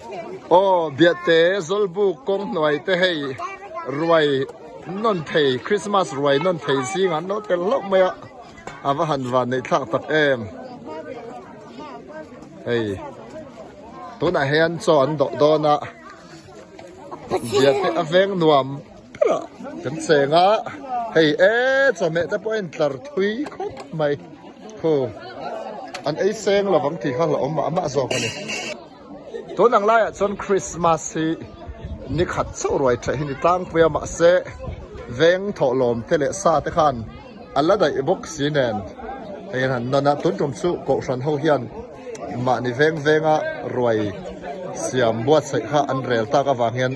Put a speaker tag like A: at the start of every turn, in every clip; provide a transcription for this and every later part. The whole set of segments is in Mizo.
A: Aw Biate Zawlbuk kawng hnuai te hei ruai nawn thei Christmas ruai nawn thei zingah an lo tel hlauh mai a, a va han van neih thlak tak em. Hei tunah hian chaw an dawh dawn a, Biate a veng nuam ber a kan cheng a, hei e chawhmeh te pawh a intlar thui khawp mai. Khu an ei seng lovang tih kha hlauhawm mah mah zawk a ni. Tun ang laiah chuan Christmas hi ni khat chauh ruai theih hi ni tlangpui a mahse veng thawhlawm te leh sa te khan a la daih bawk si nen hei an han nawn a tun tum chu kohhran ho hian mahni veng venga ruai siam buatsaih kha an rel tak avang hian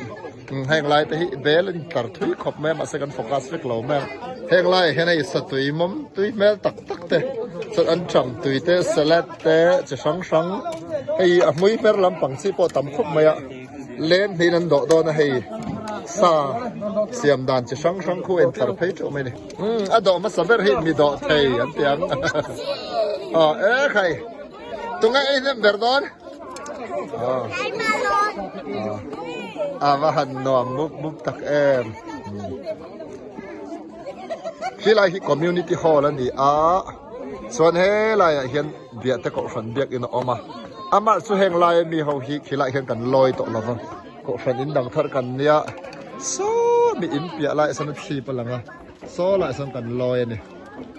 A: heng lai te hi bel in tlar thui khawp mai a mahse kan focus vek lo mai a heng laiah hian hei satui mawm tui hmel tak tak te chuan an cham tui te salad te chi hrang hrang hei a hmui hmer lampang chi pawh tam khawp mai a lem hnihin an dawh dawn a hei sa siam dan chi hrang hrang khu a intlar phei teuh mai a ni umm a dawh hmasa ber hi mi dawh thei an ti ang aw e khai tunge ei hnem ber dawn aw a va han nuam mup mup tak em helai hi community hall a ni a. Chuan helaiah hian Biate Kohhran biakin a awm a, amah chu heng laia mi ho hi khilaiah hian kan lawi tawh lo va, Kohhran in dang thar kan nia saw mi in piah laiah sawn a thlip a lang a, saw laiah sawn kan lawi a ni.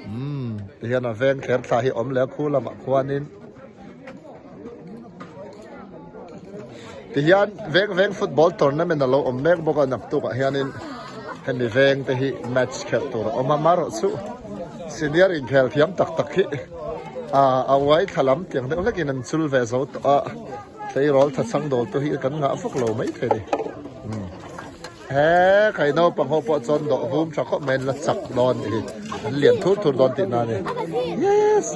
A: Umm tihian a veng thler thla hi a awm leh a khu lamah khuanin tihian veng veng football tournament a lo awm mek bawk a naktukah hianin hemi veng te hi match khelh tur a awm a marawh chu senior inkhel thiam tak tak hi ah a uai thla lam tiang deuh hlekin an chul ve zo tawh a tleirawl tha chhang dawl te hi kan ngah vak lo maithei a ni umm he khai naupang ho pawh chuan dawh vum tha khawp mai an la chak dawn tih hi an lian thur thur dawn tih na a ni yes.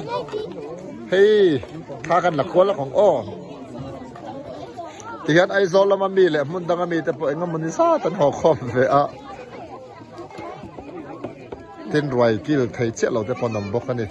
A: Hei thla kan la kual ang aw tihian Aizawl lama mi leh hmun danga mi te pawh eng emaw ni zat an haw khawm ve a tin ruai kil thei chiah lo te pawh an awm bawk a ni.